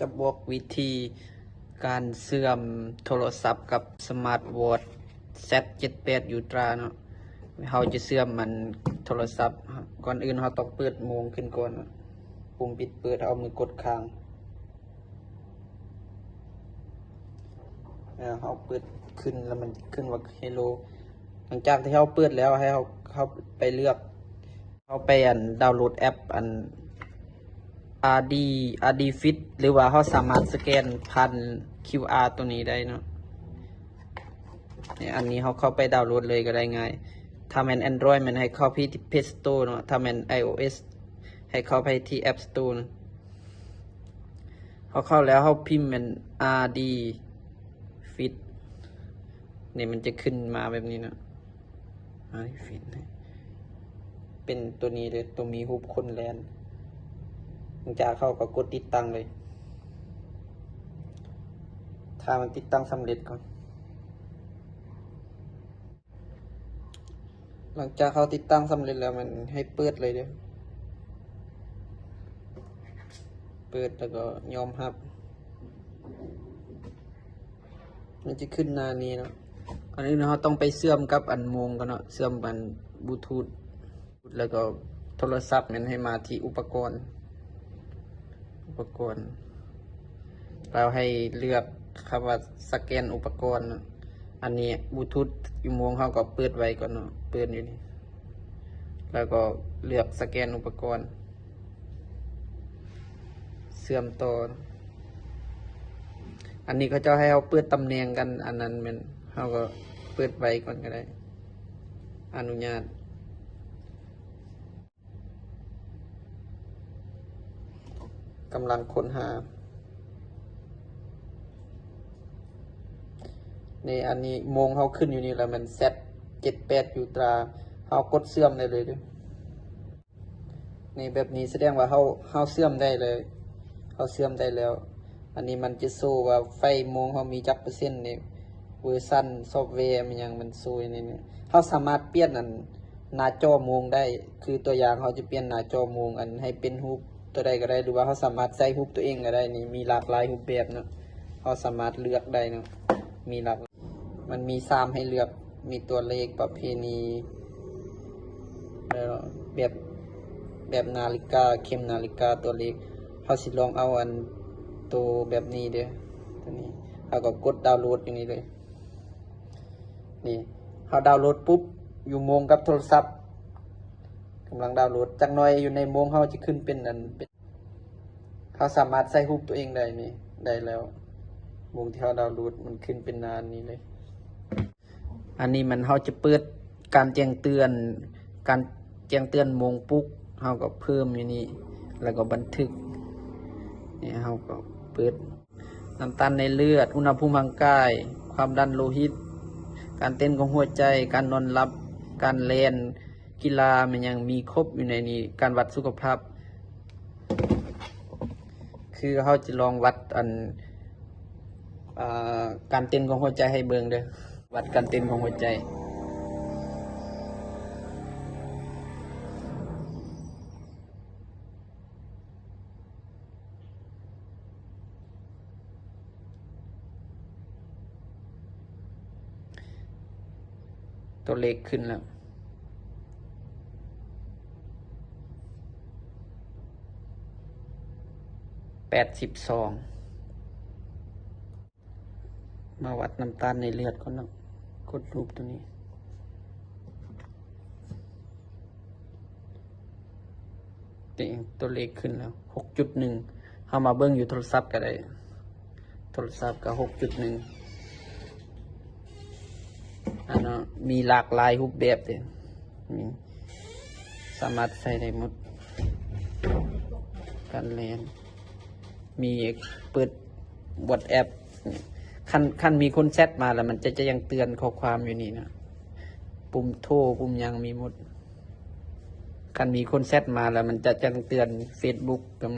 ຈະບອກວິທີການເຊື່ອມໂທລະສັບກັບສະມາດວອດ ແຊັດເຈັດແປດ Ultra ເນາະ. ເຮົາຈະເຊື່ອມອັນໂທລະສັບ ກ່ອນອື່ນເຮົາຕ້ອງເປີດໂມງຂຶ້ນກ່ອນເນາະ. ປຸ່ມປິດເປີດ ເຮົາເອົາມືກົດຄ້າງ ເຮົາເປີດຂຶ້ນແລ້ວມັນຈະຂຶ້ນວ່າ Hello. ຫຼັງຈາກທີ່ເຮົາເປີດແລ້ວ ໃຫ້ເຮົາ ເຮົາໄປເລືອກ ເຮົາໄປອັນດາວໂຫຼດແອັບອັນ RD RD Fit ຫຼືວ່າເຮົາສາມາດສະແກນຜ່ານ QR ຕົວນີ້ໄດ້ເນາະ. ນີ້ ອັນນີ້ເຮົາເຂົ້າໄປດາວໂຫຼດເລີຍກໍໄດ້ງ່າຍ. ຖ້າແມ່ນ Android ແມ່ນໃຫ້ເຂົ້າໄປທີ່ Play Store ເນາະ, ຖ້າແມ່ນ iOS ໃຫ້ເຂົ້າໄປທີ່ App Store ເນາະ. ເຮົາເຂົ້າແລ້ວເຮົາພິມແມ່ນ RD Fit ນີ້ ມັນຈະຂຶ້ນມາແບບນີ້ເນາະ. ເປັນຕົວນີ້ເດີ ຕົວມີຮູບຄົນແລ່ນ. ຫຼັງຈາກເຮົາກໍກົດຕິດຕັ້ງເລີຍ. ຖ້າມັນຕິດຕັ້ງສຳເລັດກ່ອນ. ຫຼັງຈາກເຮົາຕິດຕັ້ງສຳເລັດແລ້ວ ມັນໃຫ້ເປີດເລີຍເດີ. ເປີດແລ້ວກໍຍອມຮັບ. ມັນຈະຂຶ້ນໜ້ານີ້ເນາະ. ອັນນີ້ເຮົາຕ້ອງໄປເຊື່ອມກັບອັນໂມງກ່ອນເນາະ, ເຊື່ອມອັນບລູທູດ ແລ້ວກໍໂທລະສັບແມ່ນໃຫ້ມາທີ່ອຸປະກອນ, ອຸປະກອນ ແລ້ວໃຫ້ເລືອກຄຳວ່າສະແກນອຸປະກອນເນາະ. ອັນນີ້ບລູທູດຢູ່ໂມງເຮົາກໍເປີດໄວ້ກ່ອນເນາະ, ເປີດຢູ່ນີ້ ແລ້ວກໍເລືອກສະແກນອຸປະກອນ. ເຊື່ອມຕໍ່. ອັນນີ້ເຂົາເຈົ້າໃຫ້ເຮົາເປີດຕຳແໜ່ງກັນ, ອັນນັ້ນແມ່ນເຮົາກໍເປີດໄວ້ກ່ອນກໍໄດ້. ອະນຸຍາດ. ກຳລັງຄົ້ນຫາ. ນີ້ ອັນນີ້ໂມງເຮົາຂຶ້ນຢູ່ນີ້ລະ ແມ່ນ ແຊັດເຈັດແປດ Ultra. ເຮົາກົດເຊື່ອມໄດ້ເລີຍເດີ. ນີ້ ແບບນີ້ສະແດງວ່າເຮົາ ເຮົາເຊື່ອມໄດ້ເລີຍ, ເຮົາເຊື່ອມໄດ້ແລ້ວ. ອັນນີ້ມັນຈະໂຊວ່າໄຟໂມງເຮົາມີຈັກເປີເຊັນນີ້, ເວີຊັນຊອບແວ ແມ່ນຫຍັງ ມັນໂຊຢູ່ໃນນີ້. ເຮົາສາມາດປ່ຽນອັນໜ້າຈໍໂມງໄດ້, ຄືຕົວຢ່າງເຮົາຈະປ່ຽນໜ້າຈໍໂມງ ອັນໃຫ້ເປັນຮູບຕົວໃດກໍໄດ້ ຫຼືວ່າເຮົາສາມາດໃສ່ຮູບຕົວເອງກໍໄດ້. ນີ້ມີຫຼາກຫຼາຍຮູບແບບເນາະ, ເຮົາສາມາດເລືອກໄດ້ເນາະ, ມີຫຼາກ ມັນມີສາມໃຫ້ເລືອກ, ມີຕົວເລກ, ປະເພນີ ແລ້ວແບບ ແບບນາລິກາ, ເຂັມນາລິກາ, ຕົວເລກ. ເຮົາຊິລອງເອົາອັນໂຕແບບນີ້ເດີ, ຕົວນີ້. ເຮົາກໍກົດດາວໂຫຼດຢູ່ນີ້ເລີຍ. ນີ້ ເຮົາດາວໂຫຼດປຸບ ຢູ່ໂມງກັບໂທລະສັບ ກຳລັງດາວໂຫຼດ. ຈັກໜ້ອຍຢູ່ໃນໂມງເຮົາຈະຂຶ້ນເປັນອັນ ເປັນ ເຮົາສາມາດໃສ່ຮູບຕົວເອງໄດ້ນີ້ ໄດ້ແລ້ວ. ໂມງທີ່ເຮົາດາວໂຫຼດ ມັນຂຶ້ນເປັນໜ້ານີ້ເລີຍ. ອັນນີ້ມັນ ເຮົາຈະເປີດການແຈ້ງເຕືອນ, ການແຈ້ງເຕືອນໂມງປຸກ. ເຮົາກໍເພີ່ມຢູ່ນີ້ ແລ້ວກໍບັນທຶກ. ນີ້ ເຮົາກໍເປີດ ນ້ຳຕານໃນເລືອດ, ອຸນຫະພູມຮ່າງກາຍ, ຄວາມດັນໂລຫິດ, ການເຕັ້ນຂອງຫົວໃຈ, ການນອນຫຼັບ, ການແລ່ນ, ກິລາ ແມ່ນຫຍັງ ມີຄົບຢູ່ໃນນີ້. ການວັດສຸຂະພາບ ຄືເຮົາຈະລອງວັດອັນ ອ່າ ການເຕັ້ນຂອງຫົວໃຈໃຫ້ເບິ່ງເດີ. ວັດການເຕັ້ນຂອງຫົວໃຈ. ຕົວເລກຂຶ້ນແລ້ວ ແປດສິບສອງ. ມາວັດນ້ຳຕານໃນເລືອດກ່ອນເນາະ, ກົດຮູບຕົວນີ້. ນີ້ ຕົວເລກຂຶ້ນແລ້ວ ຫົກຈຸດໜຶ່ງ. ເຮົາມາເບິ່ງຢູ່ໂທລະສັບກໍໄດ້, ໂທລະສັບກໍ ຫົກຈຸດໜຶ່ງ. ອັນເນາະ ມີຫຼາກຫຼາຍຮູບແບບເດ້, ມີ ສາມາດໃຊ້ໄດ້ໝົດ. ການແລ່ນ ມີເປີດ WhatsApp. ຄັນ ຄັນມີຄົນແຊັດມາແລ້ວ ມັນຈະ ຈະຍັງເຕືອນຂໍ້ຄວາມຢູ່ນີ້ນະ, ປຸ່ມໂທ ປຸ່ມຫຍັງມີໝົດ. ຄັນມີຄົນແຊັດມາແລ້ວ ມັນຈະ ຈະຍັງເຕືອນ Facebook ກັບ